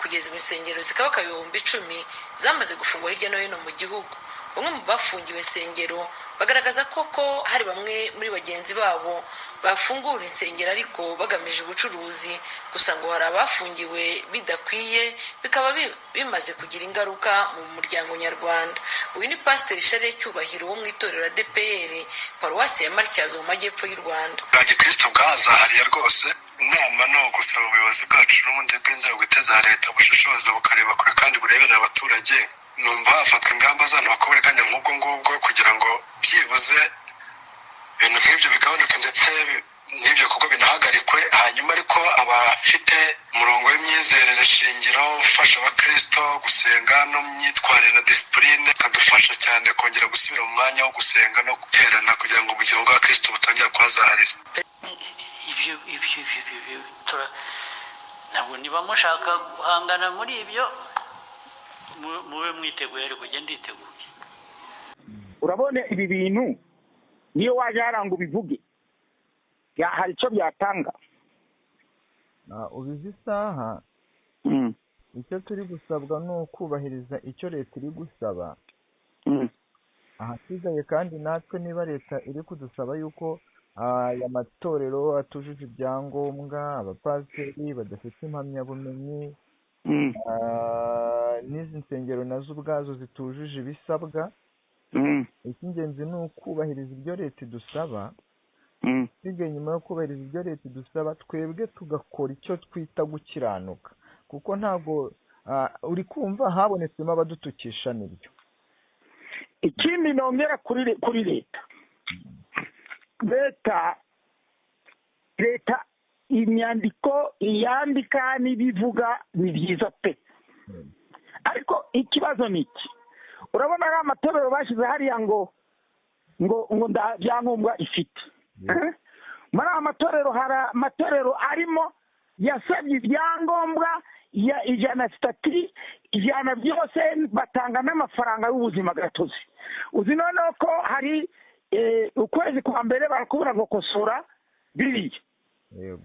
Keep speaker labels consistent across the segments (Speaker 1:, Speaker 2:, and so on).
Speaker 1: Kugeza ubu insengero zikabaka 10,000 zamaze gufungwa hirya no hino mu gihugu. Bamwe mu bafungiwe insengero bagaragaza koko hari bamwe muri bagenzi babo bafungura insengero ariko bagamije ubucuruzi gusa. Ngo hari abafungiwe bidakwiye, bikaba bimaze kugira ingaruka mu muryango nyarwanda. Uyu ni Pasiteri Share Cyubahiro wo mu itorero ADEPR, Paruwasi ya Matyazo mu majyepfo y'u Rwanda.
Speaker 2: Bwa gikristo bwazahariye rwose. Inama ni ugusaba ubuyobozi bwacu n'ubundi bw'inzego bwite za leta bushishoza, bukareba kure kandi bureberera abaturage. Numva hafatwa ingamba z'abantu bakora kanya nk'ubwo ngubwo, kugira ngo byibuze ibintu nk'ibyo bigabanuke, ndetse n'ibyo bikorwa binahagarikwe. Hanyuma ariko abafite umurongo w'imyizerere shingiro ufasha abakristo gusenga no mu myitwarire na disipurine, bikadufasha cyane kongera gusubira mu mwanya wo gusenga no guterana, kugira ngo ubugingo bw'abakristo butongera kuhazaharira.
Speaker 3: Ibyo ntabwo niba mushaka guhangana muri ibyo, mube mwiteguye, ariko njye nditeguye.
Speaker 4: Urabona ibi bintu, niyo waje hariya ngo ubivuge, hari icyo byatanga?
Speaker 5: Ubizi isaha, icyo turi gusabwa ni ukubahiriza icyo leta iri gusaba. Ahasigaye kandi natwe, niba leta iri kudusaba yuko aya matorero atujuje ibyangombwa, abapasiteri badafite impamyabumenyi, n'izi nsengero nazo ubwazo zitujuje ibisabwa, icy'ingenzi ni ukubahiriza ibyo leta idusaba. Isigaye nyuma yo kubahiriza ibyo leta idusaba, twebwe tugakora icyo twita gukiranuka, kuko ntabwo uri kumva habonetsemo abadutukisha, nibyo.
Speaker 4: Ikindi nongera kuri leta, leta imyandiko iyandika n'ibivuga ni byiza pe, ariko ikibazo ni iki: urabona ari amatorero bashyize hariya ngo nda byangombwa ifite. Muri aya matorero hari amatorero arimo yasabye ibyangombwa ya 100, sitati 100 byose, batanga n'amafaranga y'ubuzima gatozi. Uzi noneho ko hari ukwezi kwa mbere barakubwira ngo kosora biriya.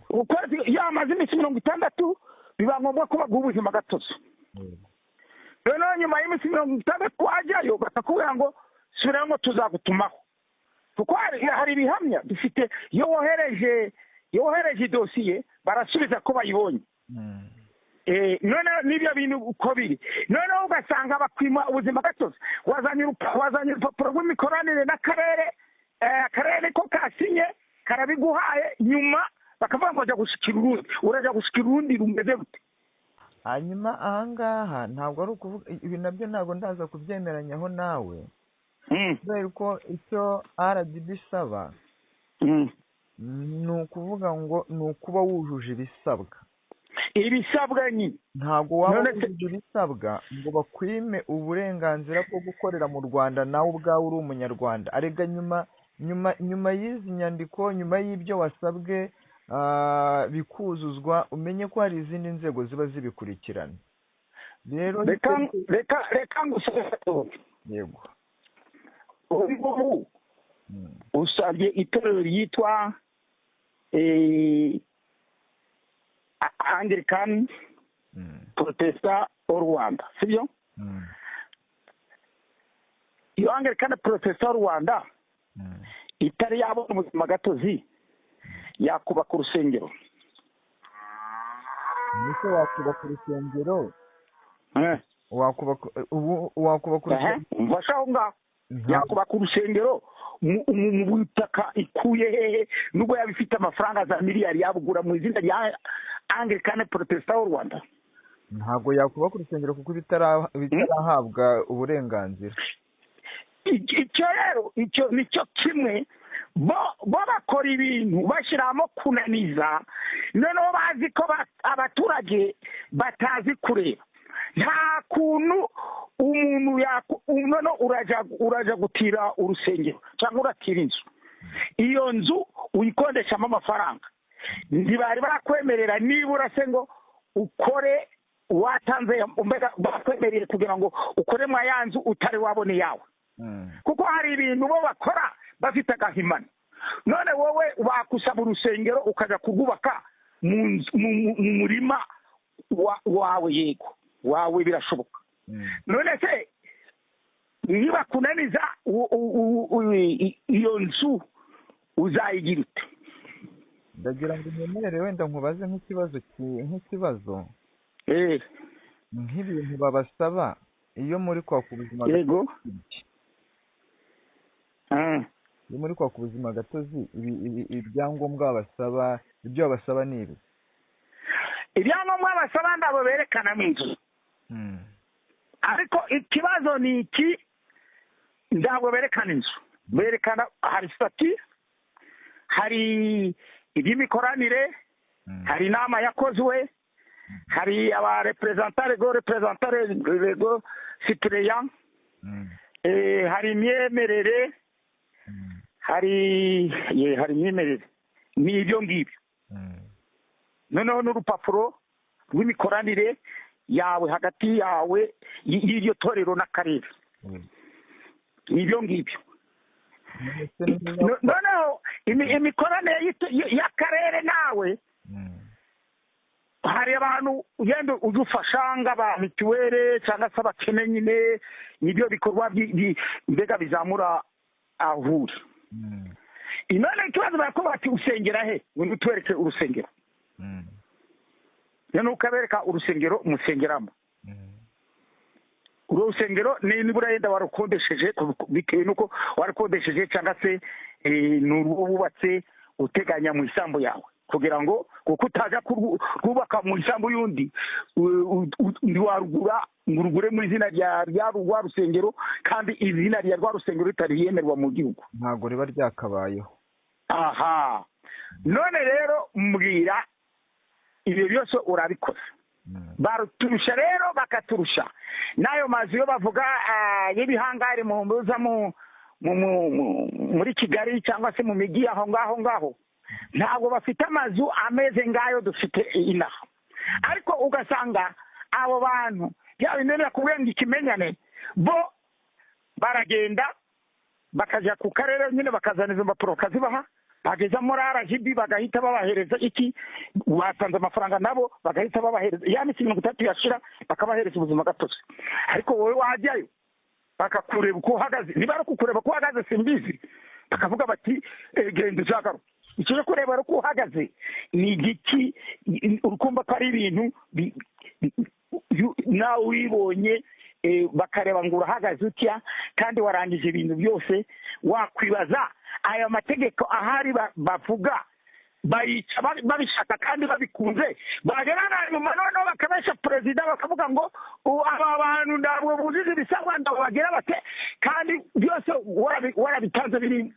Speaker 4: Ukwezi iyo hamaze iminsi 60 biba ngombwa ko baguha ubuzima gatozi. Noneho nyuma y'iminsi 60 wajyayo bakakubwira ngo subirayo, ngo tuzagutumaho, kuko hari ibihamya dufite. Iyo wohereje idosiye barasubiza ko bayibonye. Noneho n'ibyo bintu uko biri, noneho ugasanga bakwima ubuzima gatozi. Wazanye urupapuro rw'imikoranire n'akarere, akarere ko kasinye karabiguhaye, nyuma bakavuga ngo jya gushyikira urundi. Urajya gushyikira urundi rumeze rute?
Speaker 5: Hanyuma ahangaha ntabwo ari ukuvuga ibi, nabyo ntabwo ndaza kubyemeranyaho nawe, kubera ko icyo RDB isaba ni ukuvuga ngo ni ukuba wujuje ibisabwa.
Speaker 4: Ibisabwa nyine.
Speaker 5: Ntabwo waba
Speaker 4: None se-
Speaker 5: wujuje ibisabwa ngo bakwime uburenganzira bwo gukorera mu Rwanda, nawe ubwawe uri umunyarwanda. Arega nyuma y'izi nyandiko, nyuma y'ibyo wasabwe bikuzuzwa, umenye ko hari izindi nzego ziba zibikurikirana rero.
Speaker 4: Reka ngusabe.
Speaker 5: Yego.
Speaker 4: Ubu ngubu usabye itorero ryitwa Anglican Protestant au Rwanda, sibyo? Iyo Anglican Protestant au Rwanda itari yabona ubuzima gatozi, yakubaka urusengero?
Speaker 5: Mbese wakubaka urusengero? Wakubaka, ubu wakubaka urusengero?
Speaker 4: Mfasha aho ngaho. Yakubaka urusengero mu butaka ikuye hehe, nubwo yaba ifite amafaranga za miliyari, yabugura mu izina rya Anglican Protestant au Rwanda?
Speaker 5: Ntabwo yakubaka urusengero kuko bitarahabwa uburenganzira.
Speaker 4: Icyo rero, icyo nicyo kimwe. Bo bakora ibintu bashyiramo kunaniza, noneho bazi ko abaturage batazi kureba. Nta kuntu umuntu noneho urajya gutira urusengero cyangwa uratira inzu, iyo nzu uyikodeshamo amafaranga, ntibari bakwemerera nibura se ngo ukore watanze, mbega bakwemereye kugira ngo ukore mwa ya nzu utari wabona iyawe? Kuko hari ibintu bo bakora bafite agahimano. None wowe bakusaba urusengero ukajya kurwubaka mu murima. Wawe yego, wawe birashoboka. None se niba kunaniza iyo nzu uzayigira ute?
Speaker 5: Ndagira ngo nyemerere wenda nkubaze nk'ikibazo nk'ibintu babasaba iyo muri kwaka ubuzima gatozi. Iyo muri kwaka ubuzima gatozi, ibyangombwa babasaba, ibyo babasaba ni ibi.
Speaker 4: Ibyangombwa basaba ndabo berekanamo inzu. Ariko ikibazo ni iki, ntabwo berekana inzu, berekana hari sitati, hari iby'imikoranire, hari inama yakozwe, hari aba reprezantare go reprezantare go citoyen, hari imyemerere, hari imyemerere, ni ibyo ngibyo. Noneho n'urupapuro rw'imikoranire yawe hagati yawe y'iryo torero n'akarere, ni ibyo ngibyo. Noneho imikoranire y'akarere nawe, hari abantu ugenda udufasha nk'aba mituweli cyangwa se abakene nyine, nibyo bikorwa mbega bizamura aho uri. None ikibazo barakubwira bati usengera he, ngo utwereke urusengero. Noneho ukabereka urusengero musengeramo. Urwo rusengero nibura yenda warukodesheje, bitewe n'uko warukodesheje cyangwa se ni urwo wubatse uteganya mu isambu yawe, kugira ngo kuko utajya kurwubaka mu isambu y'undi, ntiwarugura ngo urugure mu izina rya rwa rusengero, kandi izina rya rwa rusengero ritari ryemerwa mu gihugu,
Speaker 5: ntabwo riba ryakabayeho.
Speaker 4: Aha none rero mbwira, ibyo byose urabikoze. Baruturusha rero, bakaturusha n'ayo mazu yo bavuga y'ibihangari muza muri Kigali cyangwa se mu mijyi aho ngaho ngaho, ntabwo bafite amazu ameze ngayo dufite inaha. Ariko ugasanga abo bantu byaba bimwe nakubwiye ngo ikimenyane, bo baragenda bakajya ku karere nyine bakazana izo mpapuro bakazibaha, bageza muri RGB bagahita babahereza iki, batanze amafaranga nabo bagahita babahereza ya minsi 30 yashira bakabahereza ubuzima gatozi. Ariko wowe wajyayo bakakureba uko uhagaze, niba ari ukukureba uko uhagaze simbizi, bakavuga bati genda uzagaruke. Icyo kureba uko uhagaze ni igiki, urukumva ko ari ibintu nawe wibonye, bakareba ngo urahagaze utya kandi warangije ibintu byose. Wakwibaza aya mategeko ahari bavuga bayica babishaka kandi babikunze, bagera na nyuma noneho bakabesha perezida bakavuga ngo aba bantu ntabwo bujuje ibisabwa, ntabwo bagira bate, kandi byose warabitanze biri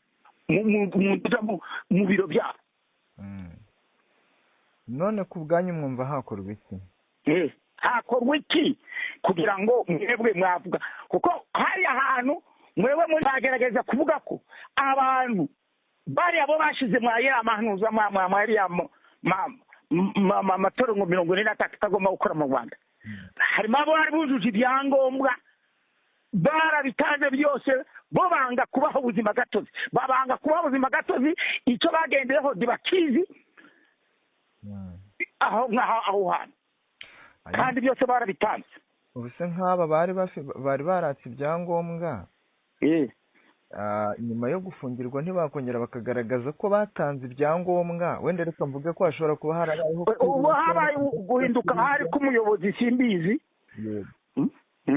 Speaker 4: mu biro byabo.
Speaker 5: None ku bwanyu mwumva hakorwa iki?
Speaker 4: Hakorwa iki kugira ngo mwebwe mwavuga, kuko hari ahantu mwebwe bagerageza kuvuga ko abantu bari abo bashize mwayera amahanuza mwariya amatorero 43 atagomba gukora mu Rwanda, harimo abo bari bujuje ibyangombwa barabitanze byose, bo banga kubaho ubuzima gatozi, babanga kubaho ubuzima gatozi, icyo bagendeyeho ntibakizi aho aho hantu, kandi byose barabitanze.
Speaker 5: Ubuse nk'aba bari baratse ibyangombwa nyuma yo gufungirwa ntibakongera bakagaragaza ko batanze ibyangombwa, wenda reka mvuge ko hashobora kuba harabayeho
Speaker 4: ubu habaye guhinduka hari k'umuyobozi simbizi,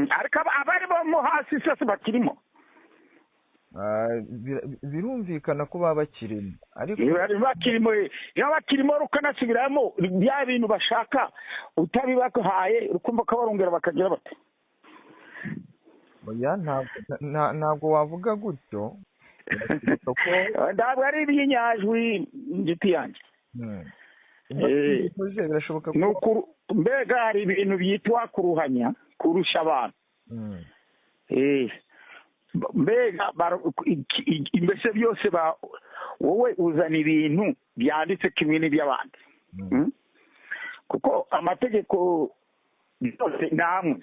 Speaker 4: ariko abari bo hasi sose bakirimo.
Speaker 5: Birumvikana ko baba bakirimo, ariko
Speaker 4: bakirimo iyo bakirimo rukanasubiramo bya bintu bashaka utabibahaye, ukumva ko barongera bakagira bati
Speaker 5: oya, ntabwo wavuga gutyo,
Speaker 4: ntabwo ari iby'inyajwi inshuti yanjye.
Speaker 5: Birashoboka
Speaker 4: ko mbega hari ibintu byitwa kuruhanya kurusha abantu, mbega mbese byose wowe uzana ibintu byanditse kimwe n'iby'abandi, kuko amategeko yose ni amwe,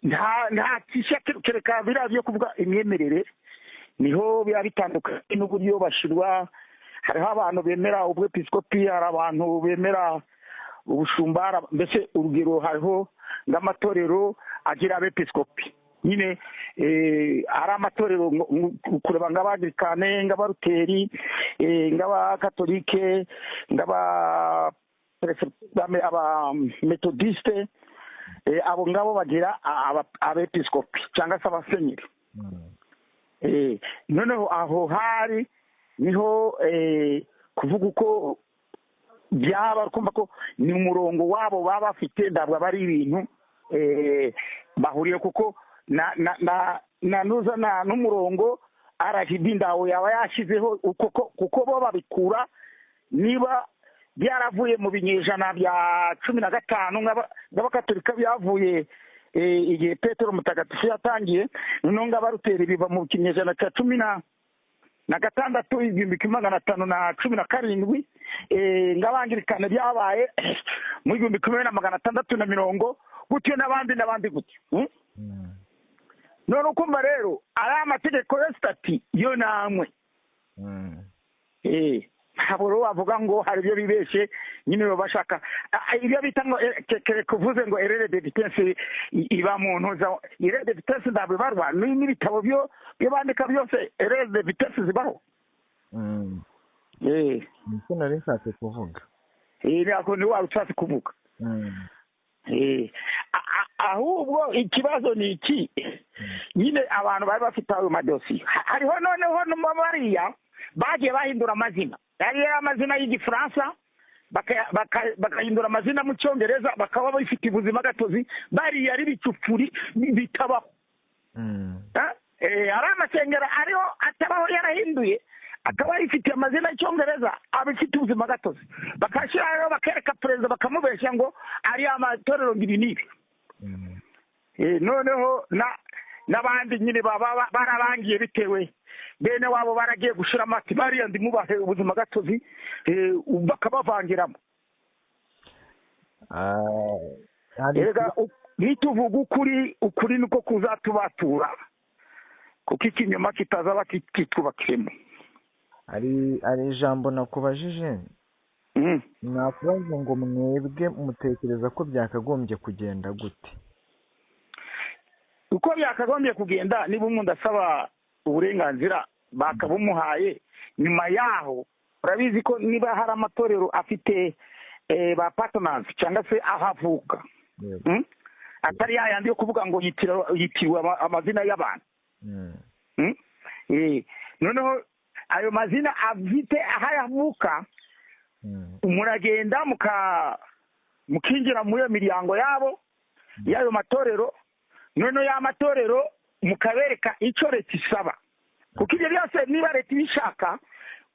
Speaker 4: nta gishya kereka biriya byo kuvuga imyemerere niho biba bitandukanye n'uburyo bashyirwa. Hariho abantu bemera ubwepiskopi, hari abantu bemera Ubushumba, mbese urugero, hariho nk'amatorero agira abepiskopi nyine, ari amatorero kureba nk'abangirikane, nk'abaruteri, nk'abakatolike, nk'abametodisite. Abo ngabo bagira abepiskopi cyangwa se abasenyeri. Noneho aho hari niho kuvuga uko byaba, kumva ko ni umurongo wabo baba bafite, ntabwo aba ari ibintu bahuriye, kuko na nuza n'umurongo RGB ndawo yaba yashyizeho, kuko bo babikura niba byaravuye mu binyejana bya 15, nk'abakatolika byavuye igihe Petero Mutagatifu yatangiye, noneho ng'abaruteri biva mu kinyejana cya 16, 1517, ng'abangirikane byabaye mu 1620 gutyo, n'abandi n'abandi gutyo. None ukumva rero ari amategeko ya statut yo namwe, ntabwo rero wavuga ngo hari ibyo bibeshe nyine baba bashaka ibyo bita ngo kuvuze ngo erreur de vitesse iba mu ntuza. Erreur de vitesse ntabwo ibarwa n'ibitabo byo bandika byose, erreur de vitesse zibaho.
Speaker 5: Nicyo nari nshatse kuvuga.
Speaker 4: Ntabwo ni waba ushatse kuvuga. Ahubwo ikibazo ni iki nyine, abantu bari bafite ayo madosiye, hariho noneho bariya bagiye bahindura amazina, yari amazina y'Igifaransa, bagahindura amazina mu Cyongereza, bakaba bafite ubuzima gatozi, bariya ari bicupuri bitabaho. Ari amasengero ariho atabaho, yarahinduye akaba yifitiye amazina y'Icyongereza, abifite ubuzima gatozi, bakashyiraho bakereka perezida, bakamubeshya ngo ari amatorero ngo ibi n'ibi. Noneho n'abandi nyine baba barabangiye bitewe bene wabo baragiye gushira amati, bariya ndimubahe ubuzima gatozi, bakabavangiramo. Nituvuga ukuri, ukuri niko kuzatubatura, kuko ikinyoma kitazaba kitwubakiremo.
Speaker 5: Hari ijambo nakubajije, nakubaza ngo mwebwe mutekereza ko byakagombye kugenda gute?
Speaker 4: Uko byakagombye kugenda, niba umuntu asaba uburenganzira bakabumuhaye, nyuma yaho urabizi ko niba hari amatorero afite ba partners cyangwa se aho avuka, atari yayandi yo kuvuga ngo yitiriwe amazina y'abantu. Noneho ayo mazina afite aho yavuka, muragenda mukinjira muri iyo miryango yabo y'ayo matorero, noneho ya matorero mukabereka icyo leta isaba, kuko ibyo byose niba leta ibishaka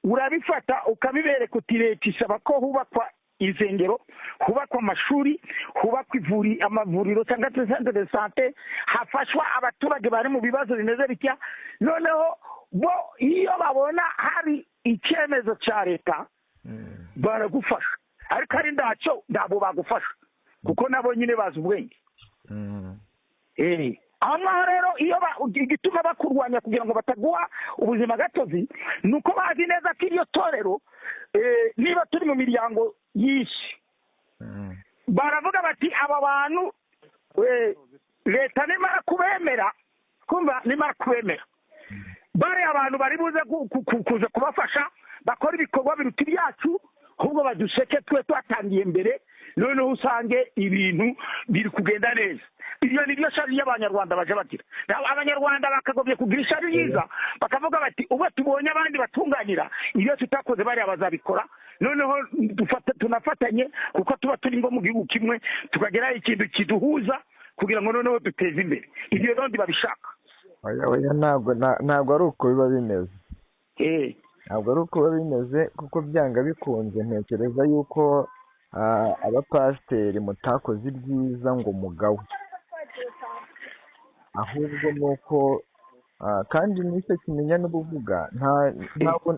Speaker 4: urabifata ukabibereka uti leta isaba ko hubakwa insengero, hubakwa amashuri, hubakwa amavuriro cyangwa se centre de santé, hafashwa abaturage bari mu bibazo bimeze bitya. Noneho bo iyo babona hari icyemezo cya leta baragufasha, ariko ari ndacyo ntabwo bagufasha, kuko nabo nyine bazi ubwenge. Aho ngaho rero iyo igituma bakurwanya kugira ngo bataguha ubuzima gatozi, ni uko bazi neza ko iryo torero, niba turi mu miryango yinshi, baravuga bati aba bantu leta nimara kubemera, kumva nimara kubemera bari abantu bari buze kuza kubafasha bakora ibikorwa biruta ibyacu, ahubwo baduseke twe twatangiye mbere, noneho usange ibintu biri kugenda neza. Iryo ni ryo shari ry'Abanyarwanda baje bagira. Abanyarwanda bakagombye kugira ishari ryiza, bakavuga bati ubwo tubonye abandi batunganira ibyo tutakoze bariya bazabikora, noneho tunafatanye, kuko tuba turi ngo mu gihugu kimwe, tukagera ikintu kiduhuza kugira ngo noneho duteze imbere. Ibyo rero babishaka.
Speaker 5: Oya, ntabwo ari uko biba bimeze. Ntabwo ari uko biba bimeze, kuko byanga bikunze ntekereza yuko abapasiteri mutakoze ibyiza ngo mugawe, ahubwo nuko kandi n'icyo kimenya n'ubuvuga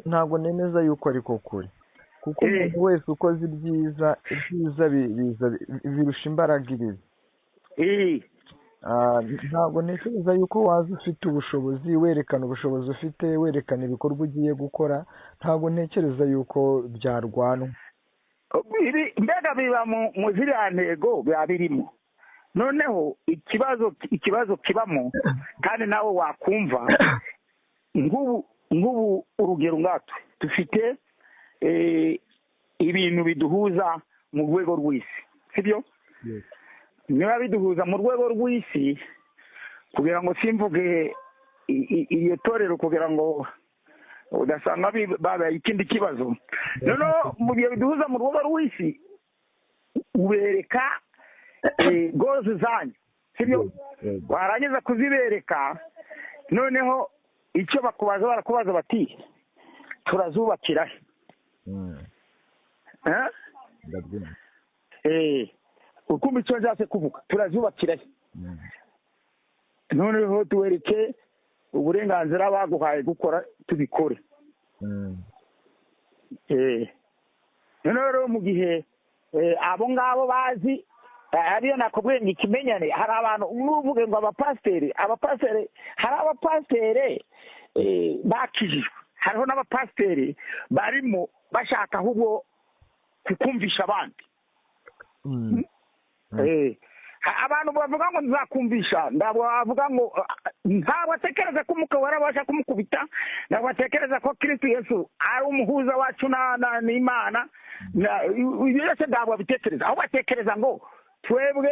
Speaker 5: ntabwo nemeza yuko ariko kuri, kuko umuntu wese ukoze ibyiza, ibyiza biza birusha imbaraga ibibi. Ntabwo ntekereza yuko waza ufite ubushobozi, werekana ubushobozi ufite, werekana ibikorwa ugiye gukora, ntabwo ntekereza yuko byarwanwa.
Speaker 4: Mbega biba mu ziriya ntego biba birimo. Noneho ikibazo kibamo, kandi nawe wakumva nk'ubu urugero ngatwe dufite ibintu biduhuza mu rwego rw'isi, sibyo? Niba biduhuza mu rwego rw'isi, kugira ngo simvuge iyo torero kugira ngo udasanga babaye ikindi kibazo. Noneho mu gihe biduhuza mu rwego rw'isi, ubereka gozi zanyu, sibyo? Warangiza kuzibereka, noneho icyo bakubaza barakubaza bati turazubakira he? Ukumva icyo nshatse kuvuga, turazubakira he? Noneho tuwereke uburenganzira baguhaye gukora, tubikore. Noneho rero mu gihe abo ngabo bazi ariyo nakubwiye ngo ikimenyane, hari abantu n'uvuge ngo abapasiteri hari abapasiteri bakijijwe, hariho n'abapasiteri barimo bashaka ahubwo kukumvisha abandi. Abantu bavuga ngo nzakumvisha, ntabwo bavuga ngo ntabwo atekereza ko umwuka wera abasha kumukubita, ntabwo atekereza ko Kristo Yesu ari umuhuza wacu n'Imana, ibyo byose ntabwo abitekereza. Ahubwo atekereza ngo twebwe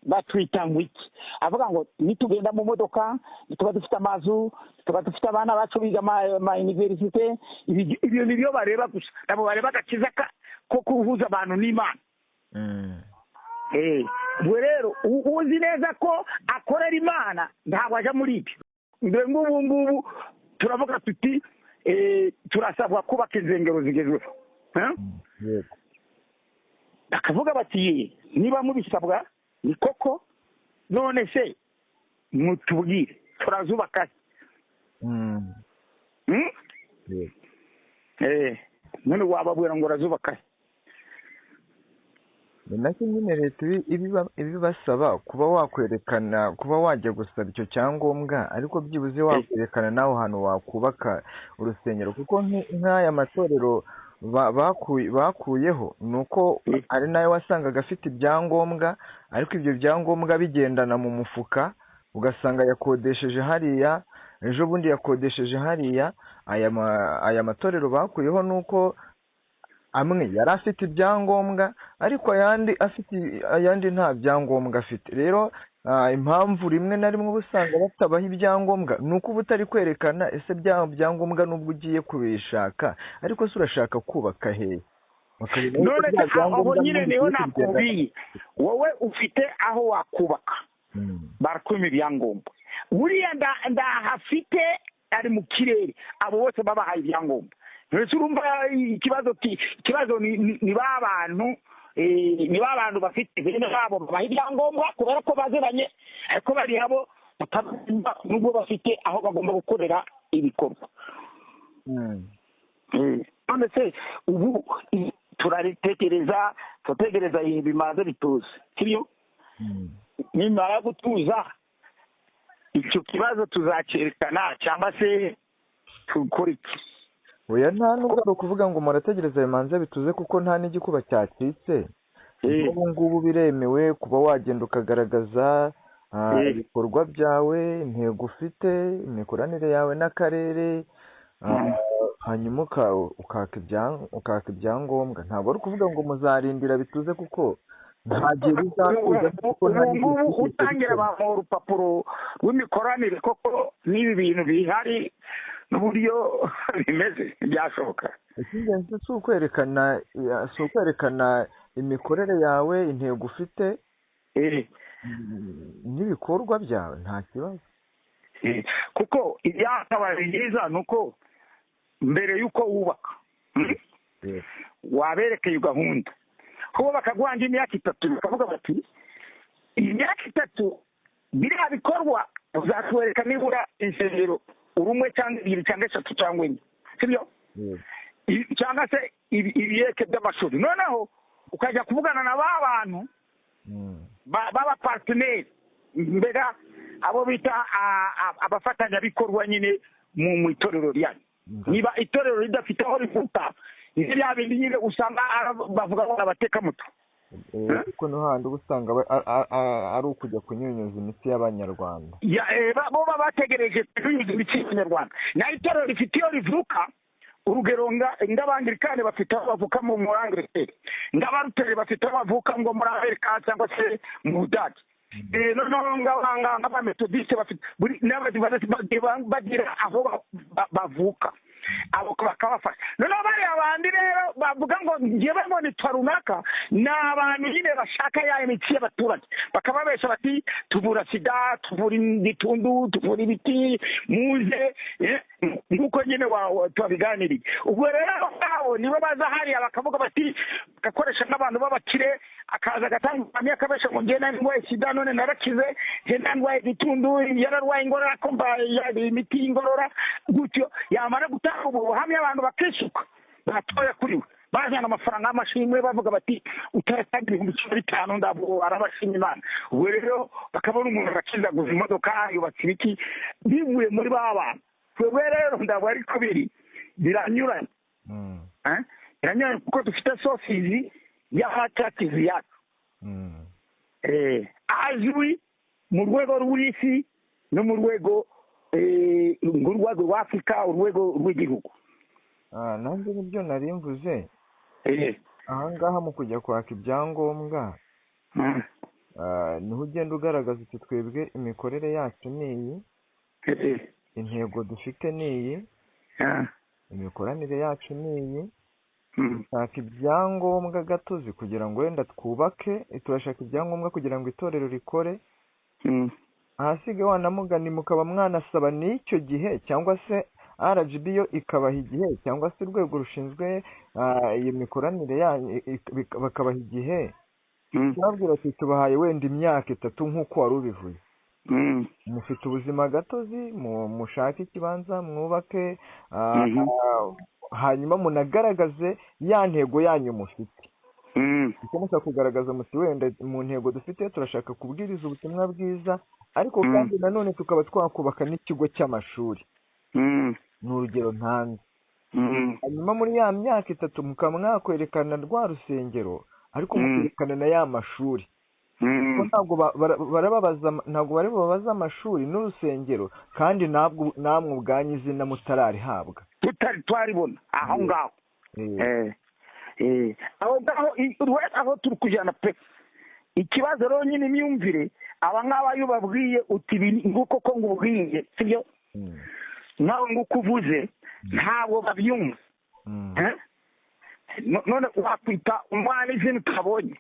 Speaker 4: batwita ngo iki, avuga ngo nitugenda mu modoka, tuba dufite amazu, tuba dufite abana bacu biga ama universite, ibyo nibyo bareba gusa, ntabwo bareba agakiza ko kuhuza abantu n'Imana. Ubwo rero uzi neza ko akorera Imana ntabwo ajya muri ibyo. Mbere nk'ubu ngubu turavuga tuti turasabwa kubaka insengero zigezweho, bakavuga bati niba mubisabwa ni koko, none se mutubwire turazubaka. None wababwira ngo urazubaka?
Speaker 5: Ni nacyo nyine leta ibibasaba, kuba wakwerekana, kuba wajya gusaba icyo cyangombwa, ariko byibuze wakwerekana nawe hantu wakubaka urusengero, kuko nk'aya matorero bakuyeho ni uko ari nayo wasangaga afite ibyangombwa, ariko ibyo byangombwa bigendana mu mufuka, ugasanga yakodesheje hariya, ejo bundi yakodesheje hariya. Aya matorero bakuyeho ni uko amwe yari afite ibyangombwa, ariko ayandi nta byangombwa afite. Rero impamvu rimwe na rimwe uba usanga batabaha ibyangombwa ni uko uba utari kwerekana ese byangombwa n'ubwo ugiye kubishaka, ariko se urashaka kubaka hehe?
Speaker 4: None aho nyine niho nakubwiye, wowe ufite aho wakubaka, barakwima ibyangombwa. Buriya ndahafite ari mu kirere, abo bose babahaye ibyangombwa. Mbese urumva ikibazo ni ba bantu, ni ba bantu bafite bene babo babaha ibyangombwa kubera ko baziranye, ariko bari abo nubwo bafite aho bagomba gukorera ibikorwa. None se ubu turaritekereza, turategereza ibihe bimaze bituze, sibyo? Nimara gutuza icyo kibazo tuzacyerekana cyangwa se tukora iki?
Speaker 5: Oya, nta nubwo ari ukuvuga ngo murategereza bimanze bituze, kuko nta n'igikuba cyacitse. Ubu ngubu biremewe kuba wagenda ukagaragaza ibikorwa byawe, intego ufite, imikoranire yawe n'akarere, hanyuma ukaka ibyangombwa. Ntabwo ari ukuvuga ngo muzarindira bituze, kuko nta gihe bizakuza.
Speaker 4: Ubu ngubu utangira bamuha urupapuro rw'imikoranire koko n'ibi bintu bihari n'uburyo bimeze byashoboka.
Speaker 5: Icy'ingenzi si ukwerekana imikorere yawe, intego ufite n'ibikorwa byawe, nta kibazo.
Speaker 4: Kuko ibyakabaye byiza ni uko mbere y'uko wubaka waberekeye gahunda, kuko bakaguhanga imyaka 3, bakavuga bati iyi myaka 3 biriya bikorwa uzatwereka nibura insengero urumwe cyangwa 2 cyangwa 3 cyangwa 4, sibyo? Cyangwa se ibiyeke by'amashuri. Noneho ukajya kuvugana na ba bantu baba partenaire, mbega abo bita abafatanyabikorwa nyine mu itorero ryanyu. Niba itorero ridafite aho rivuka, Ni bya bindi nyine usanga bavuga ngo abatekamutwe.
Speaker 5: Kuko no handi uba usanga ari ukujya kunyunyuza imitsi y'Abanyarwanda.
Speaker 4: Bo baba bategereje kunyunyuza imitsi y'Abanyarwanda. Naho itorero rifite iyo rivuka, urugero ng'Abangirikani bafite aho bavuka muri Angleterre, ng'Abaruteri bafite aho bavuka ngo muri Amerika cyangwa se mu Budage, noneho ng'Abametodisite bafite bagira aho bavuka, abo bakabafasha. Noneho bariya bandi rero bavuga ngo ngewe ngo nitwa runaka, ni abantu nyine bashaka ya imitsi y'abaturage, bakababesha bati tuvura sida, tuvura igitundu, tuvura ibiti, muze nk'uko nyine tubabiganiriye. Ubwo rero abo ngabo nibo baza hariya bakavuga bati, bagakoresha n'abantu b'abakire, akaza agatanga ubuhamya akabesha ngo njye ndwaye sida none narakize, njye ndwaye igitundu, yararwaye ingorora ko imiti y'ingorora gutyo. Yamara gutanga ubu buhamya abantu bakisuka batoya kuri we, bazana amafaranga y'amashimwe bavuga bati utaratanga 15,000 ndabwo arabashima Imana. Ubwo rero bakabona umuntu arakizaguza imodoka, yubatse ibiki, bivuye muri ba bantu. Twebwe rero ndabwo ariko biri biranyuranye, biranyuranye kuko dufite sosizi y'ahacakizi yacu azwi mu rwego rw'isi no mu rwego urwego rwa Afurika, urwego rw'igihugu.
Speaker 5: Nanjye nibyo nari mvuze ahangaha mu kujya kwaka ibyangombwa, niho ugenda ugaragaza uti twebwe imikorere yacu ni iyi, intego dufite ni iyi, imikoranire yacu ni iyi, dushaka ibyangombwa gatozi kugira ngo wenda twubake, turashaka ibyangombwa kugira ngo itorero rikore. Ahasigaye wanamugani mukaba mwanasaba n'icyo gihe, cyangwa se RGB yo ikabaha igihe, cyangwa se urwego rushinzwe iyo mikoranire yanyu bakabaha igihe, babwira ati tubahaye wenda imyaka 3 nk'uko wari ubivuze, mufite ubuzima gatozi, mushake ikibanza mwubake, hanyuma munagaragaze ya ntego yanyu mufite. Icyo mushaka kugaragaza muti wenda mu ntego dufite turashaka kubwiriza ubutumwa bwiza, ariko kandi nanone tukaba twakubaka n'ikigo cy'amashuri. Ni urugero ntanze. Hanyuma muri ya myaka 3 mukaba mwakwerekana rwa rusengero, ariko mukerekana na ya mashuri. Ntabwo barababaza, ntabwo bari bubabaza amashuri n'urusengero, kandi ntabwo namwe ubwanyu izina mutararihabwa,
Speaker 4: tutari twaribona aho ngaho. Aho ngaho aho turi kujyana pe. Ikibazo rero nyine imyumvire, aba ngaba iyo babwiye uti nguko ko ngubwiye, sibyo nawe nguko uvuze, ntabwo babyumva. None wakwita umwana izina utabonye?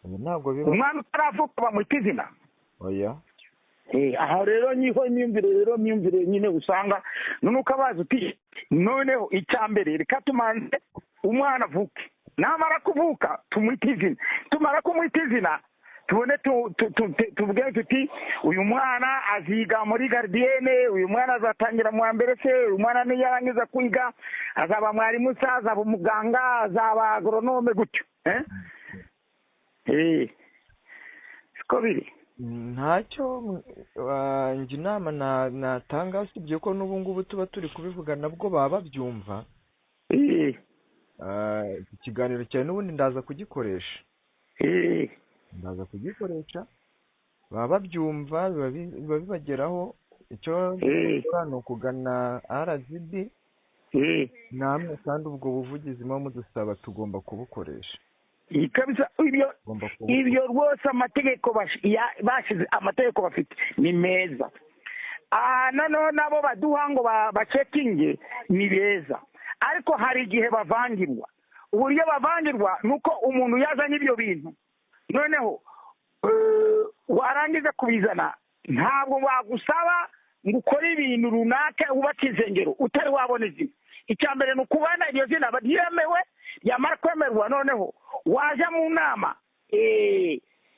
Speaker 4: Umwana utaravuka bamwita izina?
Speaker 5: Oya.
Speaker 4: Aho rero niho imyumvire rero myumvire nyine usanga none ukabaza uti noneho icya mbere reka tumanze umwana avuke, namara kuvuka tumwite izina, tumara kumwita izina tubone tuvuge tuti uyu mwana aziga muri gardienne, uyu mwana azatangira mu wa mbere se, uyu mwana niyarangiza kwiga azaba mwarimu se, azaba umuganga, azaba agronome gutyo. Siko biri.
Speaker 5: Ntacyo njye inama natanga, usibye ko n'ubu ngubu tuba turi kubivuga nabwo baba babyumva. Ikiganiro cyawe n'ubundi ndaza kugikoresha, ndaza kugikoresha, baba babyumva, biba bibageraho. Icyo ni ukugana RGB namwe, kandi ubwo buvugizi muba mudusaba tugomba kubukoresha.
Speaker 4: Ibyo rwose amategeko bashyize, amategeko bafite ni meza. Noneho nabo baduha ngo bacekinge ni beza, ariko hari igihe bavangirwa. Uburyo bavangirwa ni uko umuntu yazanye ibyo bintu, noneho warangiza kubizana ntabwo bagusaba ngo ukore ibintu runaka wubake insengero utari wabona izina. Icya mbere ni ukubana iryo zina ryemewe, ryamara kwemerwa noneho waja mu nama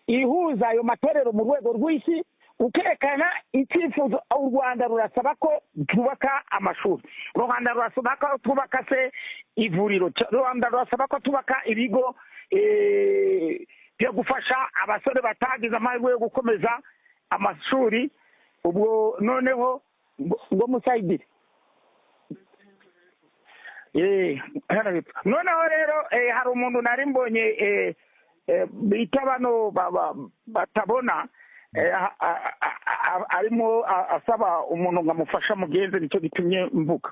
Speaker 4: ihuza ayo matorero mu rwego rw'isi, ukerekana icyifuzo. U Rwanda rurasaba ko twubaka amashuri, u Rwanda rurasaba ko twubaka se ivuriro, u Rwanda rurasaba ko twubaka ibigo byo gufasha abasore batagize amahirwe yo gukomeza amashuri. Ubwo noneho ngo musayidire Hano hepfo. Noneho rero hari umuntu nari mbonye bita bano batabona, arimo asaba umuntu ngo amufashe mugenzi, nicyo gitumye mvuga.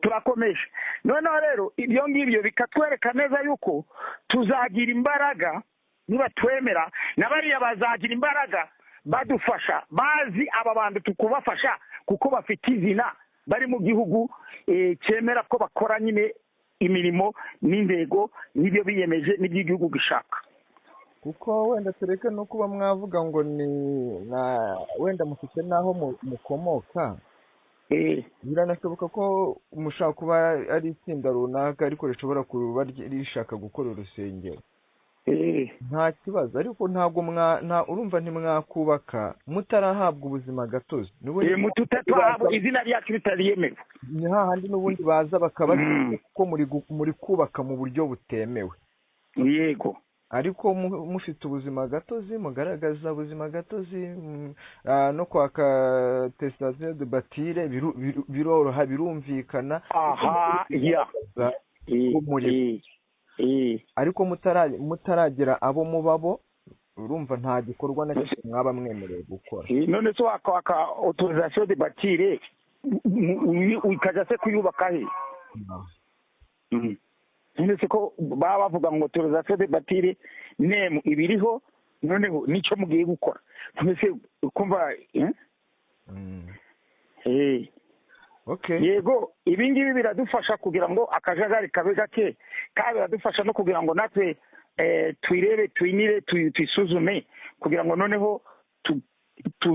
Speaker 4: Turakomeje. Noneho rero ibyo ngibyo bikatwereka neza yuko tuzagira imbaraga niba twemera, na bariya bazagira imbaraga badufasha, bazi aba bantu tukubafasha kuko bafite izina, bari mu gihugu cyemera ko bakora nyine imirimo n'intego n'ibyo biyemeje n'ibyo igihugu gishaka.
Speaker 5: Kuko wenda tureke no kuba mwavuga ngo ni wenda mufite n'aho mukomoka, biranashoboka ko mushaka kuba ari itsinda runaka ariko rishobora kuba rishaka gukora urusengero, nta kibazo. Ariko ntabwo urumva ntimwakubaka mutarahabwa ubuzima gatozi,
Speaker 4: izina ryacu ritaryemewe,
Speaker 5: ni hahandi n'ubundi baza bakababwira ko muri kubaka mu buryo butemewe.
Speaker 4: Yego.
Speaker 5: Ariko mufite ubuzima gatozi, mugaragaza ubuzima gatozi no kwaka attestation de bâtir biroroha, birumvikana.
Speaker 4: Aha ya.
Speaker 5: Ariko mutaragera abo mubabo, urumva nta gikorwa na kimwe mwaba mwemerewe gukora.
Speaker 4: None se wakwaka autorisation de bâtir ukajya se kuyubaka he? None se ko baba bavuga ngo autorisation de bâtir nemu ibiriho, noneho nicyo mugiye gukora? None se kumva
Speaker 5: Okay.
Speaker 4: Yego, ibi ngibi biradufasha kugira ngo akajagari kabe gake, kandi biradufasha no kugira ngo natwe twirebe, twinire, twisuzume, kugira ngo noneho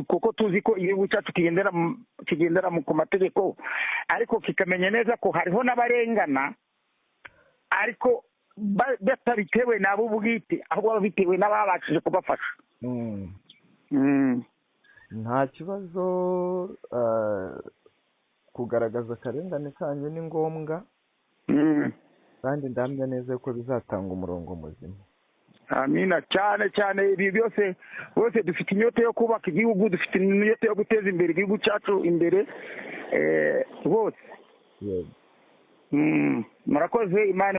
Speaker 4: kuko tuzi ko igihugu cyacu kigendera ku mategeko, ariko kikamenya neza ko hariho n'abarengana, ariko batabitewe nabo ubwite, ahubwo babitewe n'ababashije kubafasha.
Speaker 5: Nta kibazo, kugaragaza akarengane kanyu ni ngombwa, kandi ndahamya neza ko bizatanga umurongo muzima.
Speaker 4: Amina. Cyane cyane ibi byose, bose dufite inyota yo kubaka igihugu, dufite inyota yo guteza imbere igihugu cyacu imbere rwose. Murakoze. Imana.